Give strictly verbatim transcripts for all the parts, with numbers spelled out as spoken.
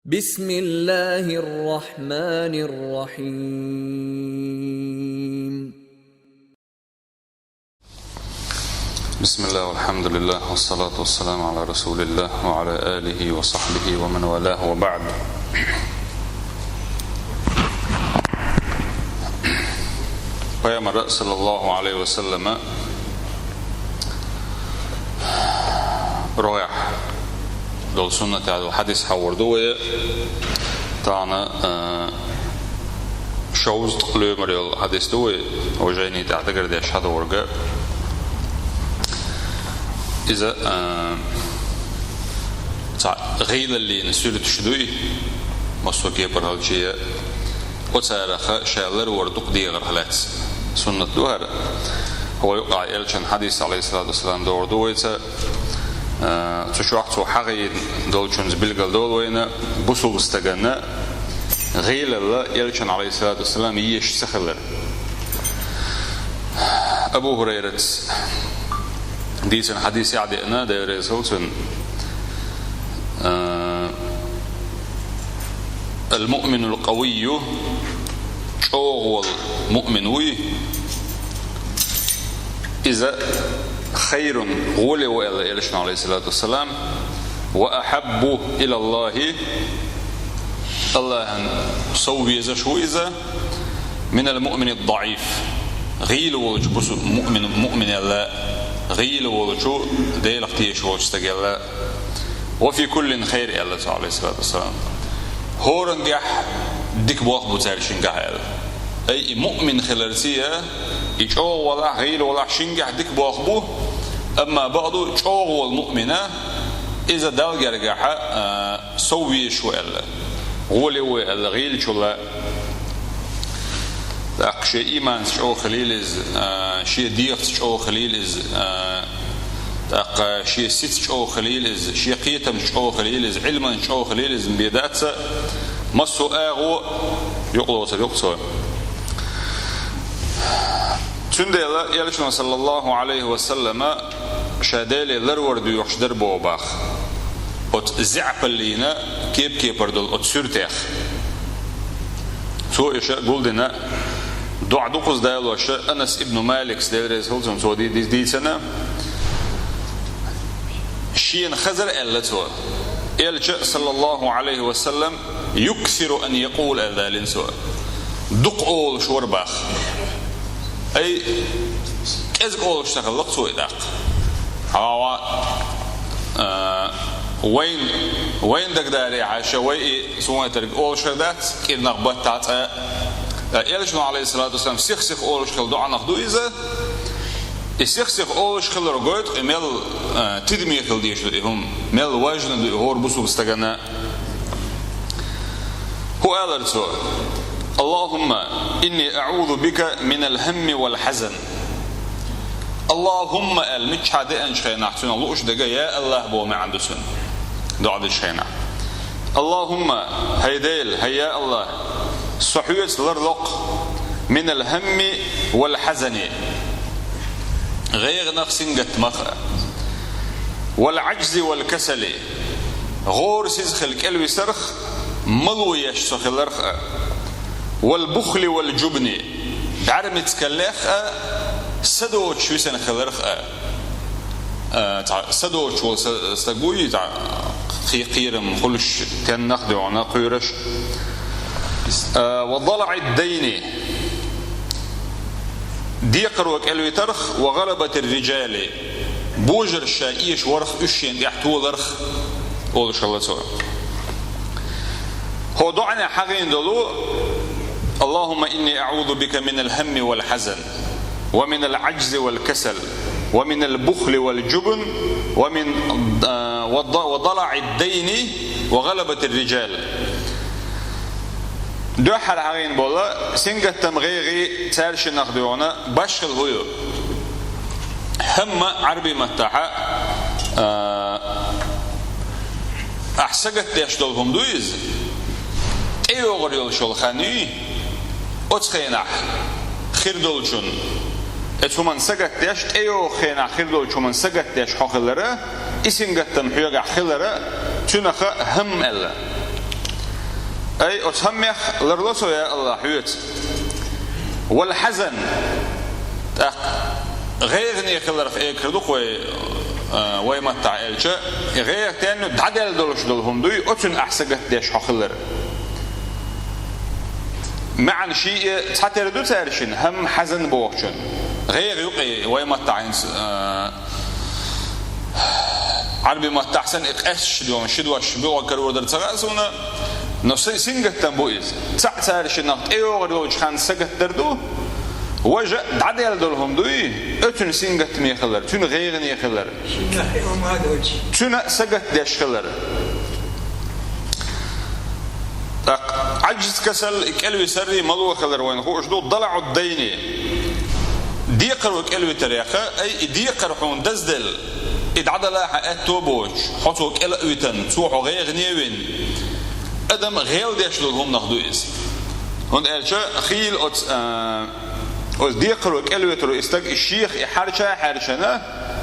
بسم الله الرحمن الرحيم. بسم الله والحمد لله والصلاة والسلام على رسول الله وعلى آله وصحبه ومن والاه وبعد. Пайхамара, саллаллаху алейхи ва саллама, рогӀехь долу суннатехь долу хьадис хьахор ду вай. Тахана, а, шовзткъа лоьмар йолу хьадис ду вай, вай жайни тӀехь дагардеш хьадорга. Иза, а, цхьа гӀийлаллина суьрташ дуй, массо а кепара хилча, оцарех ша ларвар дукха дегӀарх лаьцна суннат ду хӀара. Хьо юкъахь элчан хьадис, алейхиссалату вассалам, догӀур ду вайца, а, цу чохь цо хьахийна долчунца билгал долу вайна, бусулба стагана гӀийлалла элчан, алейхиссалату вассалам, еш ца хилар. Абу Хурайрас дийцина хьадис яхь деана, Дела реза хуьлда цунна. А, «Ал-муъминул къавийю», чӀогӀа волу муъмин вуй, иза «хайрун», гӀоле ву аьлла элчано, алейхиссалату вассалам, «ва ахьаббу илаллахи», Аллахьан сов везаш ву иза, «минал муъминид даӀиф», гӀийла волчу бусу-, муъмин, муъминел а, гӀийла волчу, Делах тешаш волчу стагел а. «Ва фи куллин хайр», аьлла цо, алейхиссалату вассалам. ХӀорангехь дика болх бу цаьршингахь аьлла. Ай, и муъмин хиларца а, и чӀогӀа валахь, гӀийла валахь, шингахь дика болх бу, амма бакъду чӀогӀа волу муъмина, иза Далла гергахь а, а, сов везаш ву аьлла. ГӀоле ву аьлла, гӀийлачул а. ТӀаккха шен ийманца чӀогӀа хилийла иза, а, шен дегӀаца чӀогӀа хилийла иза, а, тӀаккха шен сица чӀогӀа хилийла иза, шен кхетамца чӀогӀа хилийла иза, Ӏилманца чӀогӀа хилийла иза, бен дац, массо а агӀо юкъалоцур ю-кх цо. Цундела элчано, саллаллаху алейхи ва саллама, ша Деле ларвар доьхуш дара боху боху. Оцу заьӀапаллина кеп-кепара долу оцу суьртех. Цо иша гулдина, доӀа дукхаза далош, Анас ибн Маликс, Дела реза хуьлда цунна, цо ди-, ди-, дийцина, шена хазар аьлла цо. Элча, саллаллаху алейхи ва саллам, «юксиру ан якъул», аьлла далийна цо. Дукха олуш вара боху. Ай, кӀезиг олуш ца хилла-кх цо и тӀаккха. Хьава, а, вайн, вайн дагадарехьа ша вай и суннатарг олуш хир дац, кӀирнах баттахь цкъа. Ткъа элчано, алейхиссалату вассалам, сих-сиха олуш хилла доӀанах ду иза. И сих-сиха олуш хилар гойту, и мел, а, тидаме хила дезаш ду и хӀума, мел важна ду и хӀора бусулба стагана. ХӀун алара цо? «Аллахумма инни аӀузу бика минал хӀамми вал хьазан». «Аллахумма», аьлла, миччахьа деанчу хенахь цунах лууш дерг «Я АллахӀ» боху маьӀна ду цуьнан, доӀа дечу хенахь. «Аллахумма», хӀай Дела, хӀай я АллахӀ, со хьоьца ларло-кх, «минал хӀамми вал хьазани», гӀайгӀанах, сингаттамах а, «вал Ӏаджзи вал касали», гӀорасиз хила кӀелвисарх, мало еш со хиларх а, «вал бухли вал джубни», бӀаьрмецкаллех а, са доцуш висина хиларх а. А, цхьа са доцуш волу са-, стаг вуй, цхьа кхе-, кхерам хуьлуш, теннах а дуьхьал кхоьруш. А, «ва далаӀид дайни», декхаро кӀелвитарх, «ва гӀалабатир риджали», божарша эшаш варх, уьш шена тӀехь толарх, олуш хилла цо. ХӀокху доӀанехь хьахийна долу: «Аллахумма инни аӀузу бика минал хӀамми вал хьазан, ва минал Ӏаджзи вал касал, ва минал бухли вал джубн, ва мин, а, ва да-, ва далаӀид дайни, ва гӀалабатир риджал». Дуьххьара хьахийна болу: сингаттам, гӀайгӀа, цаьршиннах дуьхьал башхалла хӀун ю? ХӀамма Ӏарбийн маттахь, а, ахь сагатдеш долу хӀума ду иза, тӀейогӀур йолуш йолу хан юй, оцу хенахь хир долчун, оцу хӀуманна сагатдеш, тӀейогӀу хенахь хир долчу хӀуманна сагатдеш хьо хилара, и сингаттам хьоьгахь хилара, цуьнах хӀамма аьлла. Ай, оцу хӀаммех ларло со, я АллахӀ, хьоьца. Вал хьазан. ТӀаккха гӀайгӀане хиларх эгар ду-кх вай, а, вай маттахь аьлча, и гӀайгӀа тӀен дӀадаьлла долуш долу хӀума дуй, оцунна ахь сагатдеш хьо хилар. МаьӀна шиъ цхьатера ду цаьршинна, хӀам хьазан бохучун. ГӀайгӀа ю-кх и вай маттахь хӀинца, а, Ӏарби маттахь санна и къаьсташ долу ши дош буьгӀа карор дара ца хаьа суна, но си-, сингаттам бу иза. Цхьаъ цаьршиннах тӀейогӀур йолчу ханна сагатдар ду, важа дӀадаьлла долу хӀума дуй, оцунна сингаттаме хилар, цуьнан гӀайгӀане хилар. Цуьнан сагатдеш хилар. ТӀаккха Ӏаджз, касал, и кӀелвисаррий мало хилар вайна хууш ду, далаӀу дайни. Декхаро кӀелвитар яха, ай, и декхар хьуна дазделла, и дӀадала хьан аьтто боцуш, хьо цо кӀела а витан, цо хьо гӀайгӀане а вина, адам гӀелдеш долу хӀуманах ду иза. ХӀунда аьлча хийла оцу, а, оцу декхаро кӀелвитаро и стаг и шех и хьарча а хьаьрчина,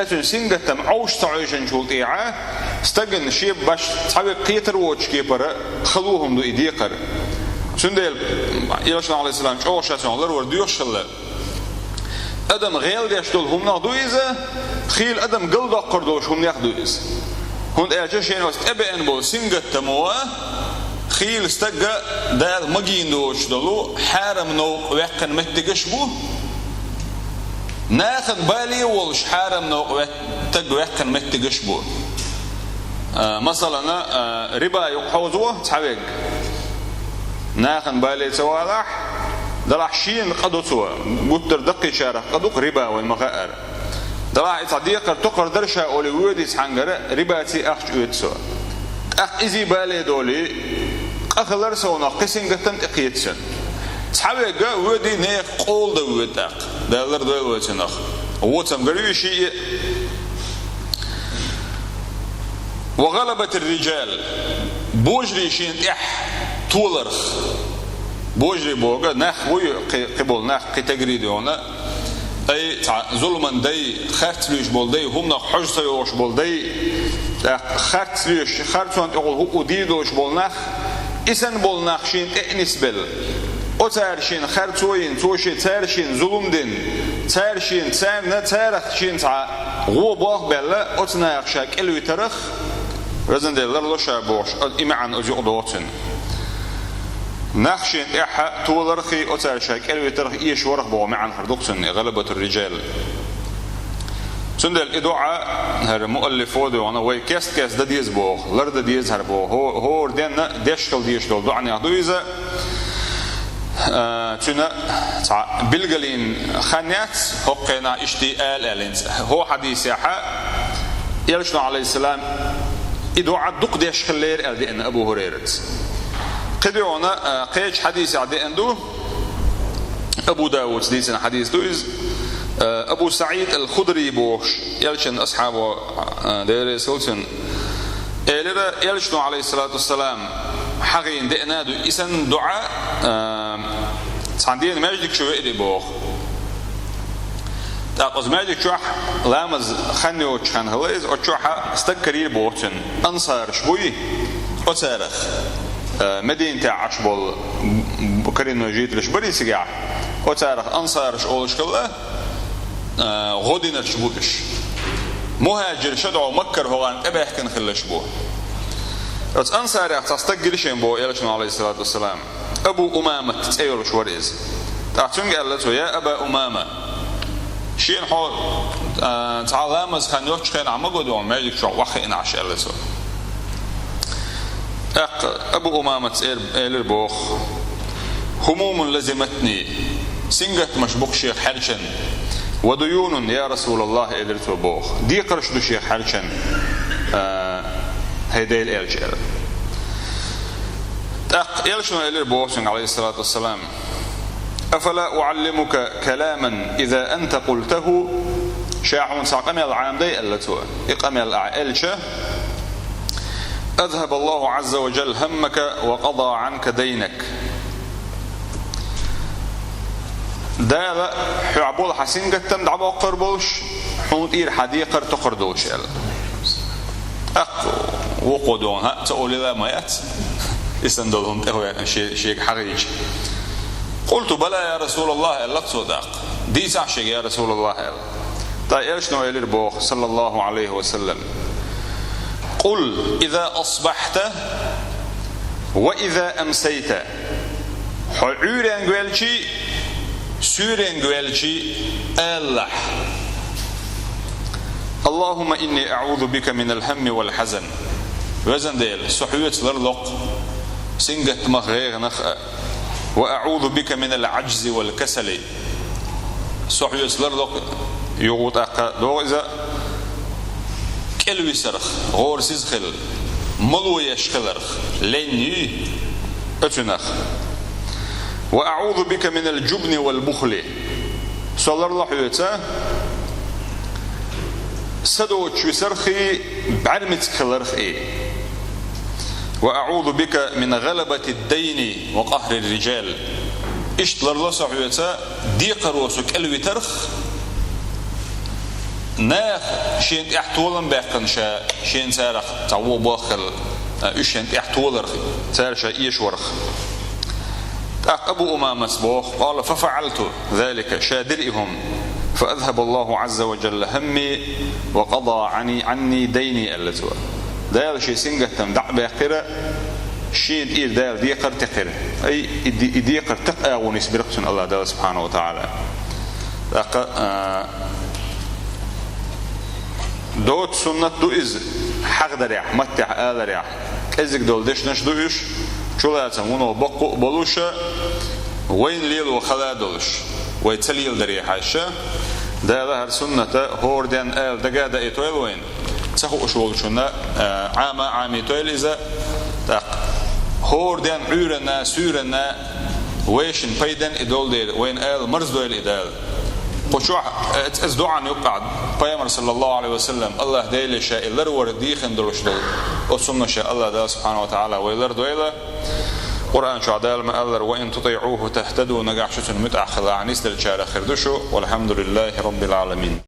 оцуьнан сингаттам Ӏовш ца Ӏойшинчул тӀаьхьа, стагана шен баш цхьа верг кхетар воцучу кепара хала хӀума ду и декхар. Цундела Элчано, Ӏалайхиссалам, чӀогӀа ша цунах ларвар доьхуш хилла. Адам гӀелдеш долу хӀуманах ду иза, хийла адам галдоккхур долуш хӀуманех ду иза. ХӀунда аьлча шена оцу тӀебеана болу сингаттамо хийла стага Дала магийна доцуш долу хьарам новкъа ваьккхина меттигаш бу, нахана бале а волуш хьарам новкъа вет-, стаг ваьккхина меттигаш бу. А, масалана, а, риба юкъа хьовзо цхьа верг. Нахана бале ца валахь, делахь шена къа до цо, гуттар а даккхийчарах къа ду-кх риба, вайна ма-хаъара. Делахь и цхьа декхар токхар дара ша олий воьдий цхьаьнгара, рибаций ахча оьцу цо. ТӀаккха изий бале долий, къа хилар совнах кхин сингаттам тӀекхеташ. Цхьа верг а воьдий нехан къола дан воьду тӀаккха. Дала лардойла вай цунах. Воцам гар ю шиъ. Ва гӀалабатир-риджал, божарий шена тӀехь толарх. Божарий боху нах вуй, кхи-, кхиболу нах, кхин тегрий дуьйна. Ай, цхьа зуламан дай, харц луьйш болу дай, хӀуманах хьожа ца йогӀуш болу дай, тӀаккха харц луьйш, харцонна тӀехула хӀуъу дийр долуш болу нах, и санна болу нах шена тӀе а нисбелла. Оцара шена харцо а йина, цо шен, цара шена зулам а дина, цара шена, царна, царах шена цхьа гӀо болх а баьлла, оцу нахах ша кӀелвитарх, Везан Дела, ларло ша бохуш, и маьӀна оцу юкъа догӀу цуьнан. Нах шена тӀехь толарх а, оцара ша кӀелвитарх а, эшарх а боху маьӀна хир ду-кх цуьнан, гӀалабатур-риджал. Цундела и доӀа хӀара муаллифо а дуьйна, вай кест-кеста дан деза боху, лардан деза хӀара боху, хӀо-, хӀора денна деш хила дезаш долу доӀанех ду иза. А, цуьнан цхьа билгалйина хан яц, хӀокху хенахь иштта ала аьллинца. ХӀокху хьадисехь Элчано, Ӏалайхиссалам, и доӀа дукха деш хиллера аьлла деана Абу ХӀурайрас. Кхидолу, а, кхечу хьадисехь деана ду, Абу Дауда дийцина хьадис ду иза, а, Абу СаӀид ал-Худри бохуш, Элчан асхьабо, а, Дела реза хуьлда цунна, элира, Элчано, Ӏалайхиссалату вассалам, хьахийна деана ду и санна доӀа, а, цхьана дийнахь маьждиг чу веара боху. ТӀаккха оцу маьждиг чохь ламаз хан йоцучу хенахь хилла иза, оцу чохь стаг карийра боху цуьнан. Ансараш буй, оцарах, а, Мединатехь Ӏаш болу, б-, б-, коренной жителаш барий цигахь, оцарах ансараш олуш хилла, а, гӀо динарш бу уьш. Мухьаджирш а догӀу Маккара хӀокхарна тӀебаьхкина хилларш бу. Оцу ансарех цхьа стаг гира шен боху Элчано, Ӏалайхиссалату вассалам. Абу Умамат цӀе йолуш вара иза. ТӀаккха цуьнга аьлла цо: «Я Аба Умама, шена хьо, а, цхьа ламаз хан йоцучу хенахь ма го догӀу маьждиг чохь охьахиъна Ӏаш», — аьлла цо. ТӀаккха Абу Умамас эр-, элира боху: «ХӀумумун лазиматни, сингаттамаш бу-кх шех хьаьрчина». «Ва дуюнун, я Расулаллах», — элира цо боху. «Декхарш ду шех хьаьрчина, а, хӀай Делан элча», — аьлла. ТӀаккха Элчано элира боху цуьнга, Ӏалайхиссалату вассалам: «Афала уӀаллимука каламан иза анта къултаху?» «Ша хьуна цхьа къамел Ӏамадай», — аьлла цо. «И къамел ахь аьлча, азхӀабаллаху Ӏазза ва жалла хӀаммака ва къада Ӏанка дайнак». Дала хьоьгахь болу хьан сингаттам дӀабоккхур болуш, хьуна тӀера хьан декхар токхур долуш, аьлла. ТӀаккха вукхо дуьйна: «ХӀаъ, ца олийла ма яц. Иштта долу хӀума тӀехваьлла ше-, шега хьахийча. «Къулту бала, я Расулаллах», аьлла цо тӀаккха. «Дийцахь шега, я Расулаллах», аьлла. ТӀаккха элчано элира боху, саллаллаху Ӏалайхи ва саллам: «Къул иза асбахьта ва иза амсайта». Хьо Ӏуьйренга ваьлчи, суьйренга ваьлчи алалахь: «Аллахумма инни аӀузу бика минал хӀамми вал хьазан». Везан Дела, со хьоьца ларло-кх сингаттамах, гӀайгӀанах а. «Ва аӀузу бика минал Ӏаджзи вал касали». Со хьоьца ларло-кх, юха тӀаккха догӀу иза, кӀелвисарх, гӀорасиз хилла, мало еш хиларх, лен юй, оцунах. «Ва аӀузу бика минал джубни вал бухли». Со ларло хьоьца са доцуш висархий, бӀаьрмециг хиларх и. «Ва аӀузу бика мин гӀалабатид дайни ва къахрир риджал». Иштта ларло со хьоьца декхаро со кӀелвитарх, наха шена тӀехь толам баьккхина ша, шена царах цхьа вон боххал, уьш шена тӀехь толарх, цара ша эшаварх. ТӀаккха Абу Умамас боху: «Къала фа фаӀалту залика», ша дира и хӀума. «Фа азхабаллаху Ӏазза ва джалла хӀамми ва къада Ӏани, Ӏанни дайни», аьлла цо. Дала шен сингаттам дӀа а баьккхира, шена тӀера Дала декхар текхира. Ай, и де-, и декхар такха агӀо нисбира-кх цунна АллахӀ Дала субхьанаху ва таӀала. ТӀаккха, а, доцу суннат ду иза, хьахдарехь, маттехь аларехь, кӀезиг долу дешнаш ду уьш, чулацам вуно боккха а болуша, вайна лело хала долуш, вай ца леладаре хьаьжча. Дала хӀара сунната хӀора денна ала дага а даийтойла вайна, ца хууш волчунна, а, Ӏама а Ӏамийтойла иза, тӀаккха хӀора денна Ӏуьйранна, суьйранна вайшинна пайденна и долу дела, вайна ала марздойла и Дала. Кху чохь, э, ц-, ц-, дуӀан юккъахь Пайхамар, саллаллаху Ӏалайхи ва саллам, АллахӀ Деле ша и ларвар дийхина долуш долу оцу хӀуманаша АллахӀ Дала субхьанаху ва таӀала вай лардойла. Къуръан чохь Дала ма-аллара: «Ва ин тутиӀуху тахтаду», нагахь шу цунна муьтӀахь хилахь, нисделлачарах хир ду шу. Валхьамдулиллахи раббил Ӏаламин.